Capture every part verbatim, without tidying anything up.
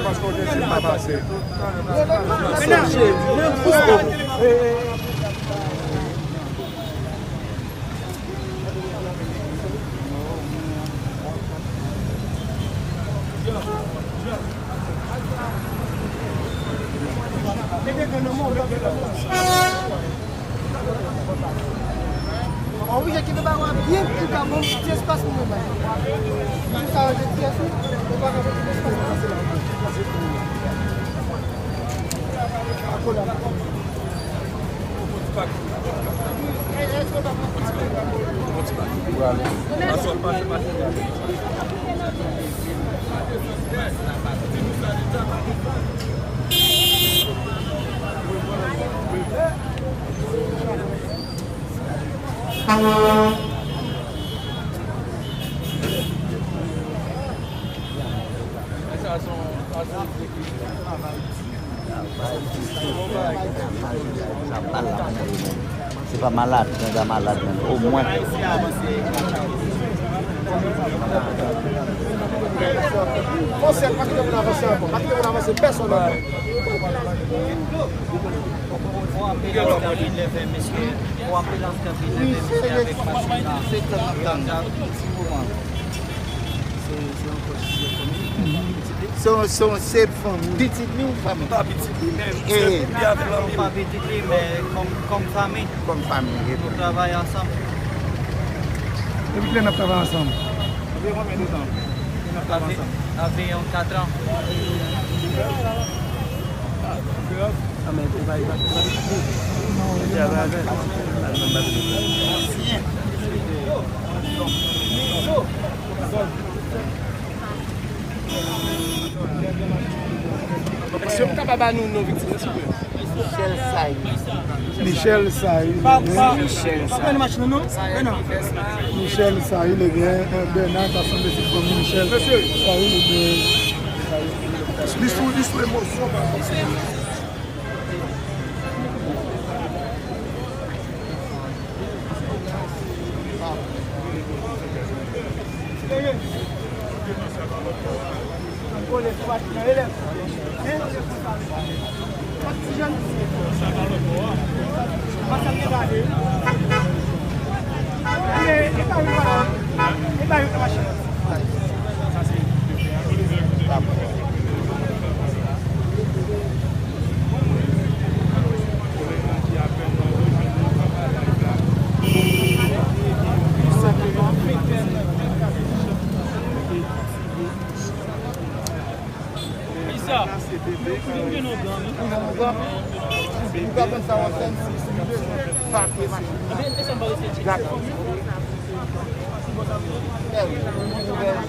Paske w gen ti pa pase. Oblije kenbe balon an byen pou ka ban m ti espas pou mwen bay. Sou sa yo te ti espas, ou pa ka ban m ti espas pou pase la. Akola. Se pa malad, nèg la malad menm. Omwen. Konsèy, pa kite moun avanse ankò. Pa kite moun avanse pèsòn ankò. Fò anpil ansanm vin leve mesye. Fò anpil ansanm vin leve mesye avèk machin nan. Se yon kòz ki fè fanmi. Se yon, se yon, se pitit li ou fanmi? Pa pitit li, men se pitit li avèk fanmi. Pa pitit li, men kòm, kòm fanmi. Kòm fanmi, wi. Nou travay ansanm. Depi kilè n ap travay ansanm? Depi konbyen de tan? Anviwon kat an. Èske w kapab ba nou non viktim nan, silvouplè? Michel Saïd. Michel Saïd. Michel Saïd. Michel Saïd, ebyen, Bernard ta sanble se fanmi Michel Saïd, ebyen. Li sou, li sou emosyon, pa.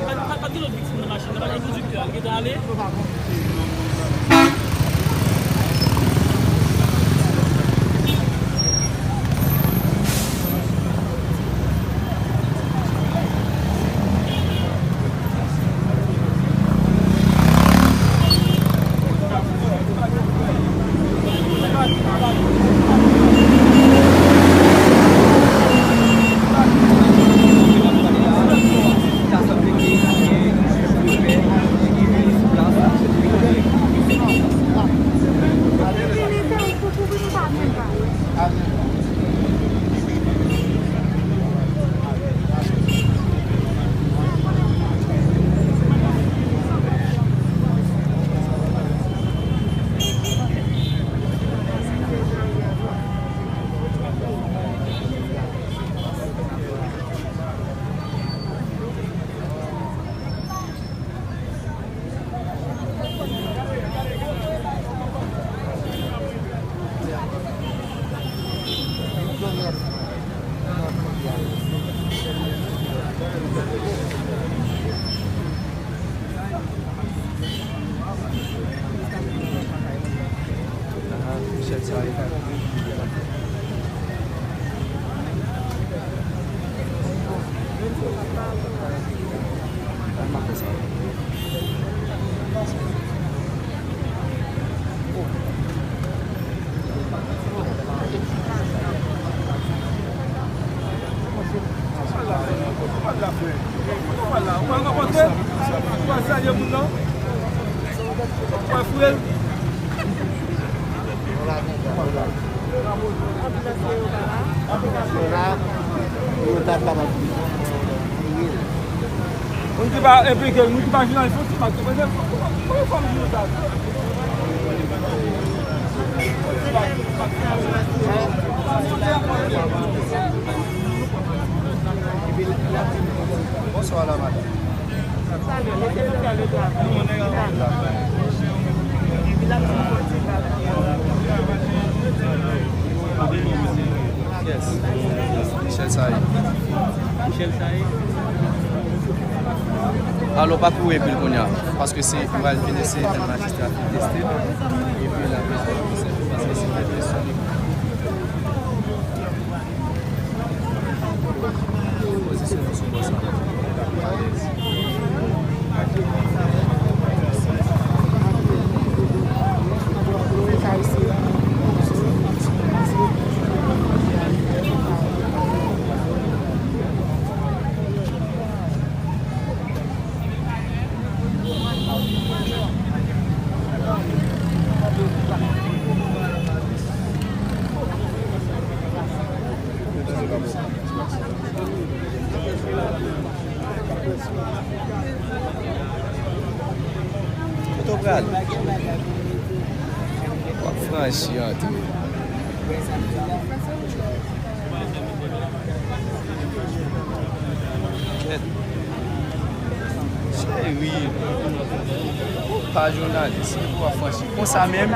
Pa, pa, pa gen lòt viktim nan machin nan, pa gen kondiktè a, li gentan ale. Frè. Moun ki pa enplike, moun ki pa vin an, fò ti mak, kòman, kòman, kòman fòm di nou sa? Bonswa la, madanm. Yes. Michel Saï. Michel Saï. Alò, pa kouri anpil kounye a, paske se, m pral vin eseye tann majistra fin teste l, epi l ap rezoud pwoblèm, paske se enpresyone. Pozisyone sou bò sa. Kote w pral? W ap franchi antre. Cheri, ou pa jounalis, ou pa franchi. Konsa menm.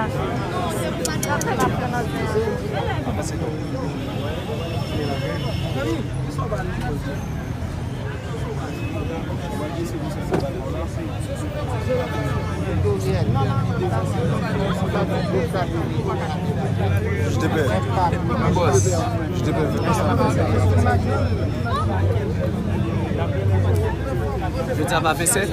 J T P. Bòs. J T P. Jodi a pa vennsèt?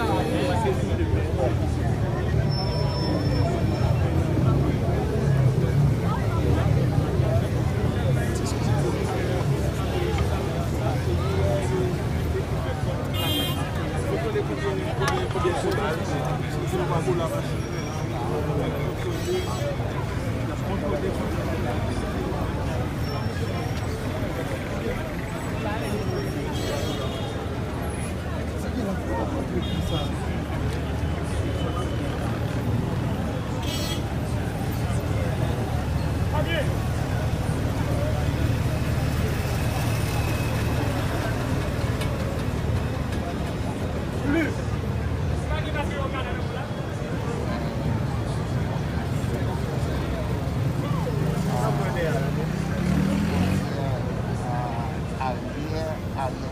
Aryè, aryè,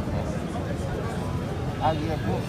aryè bon.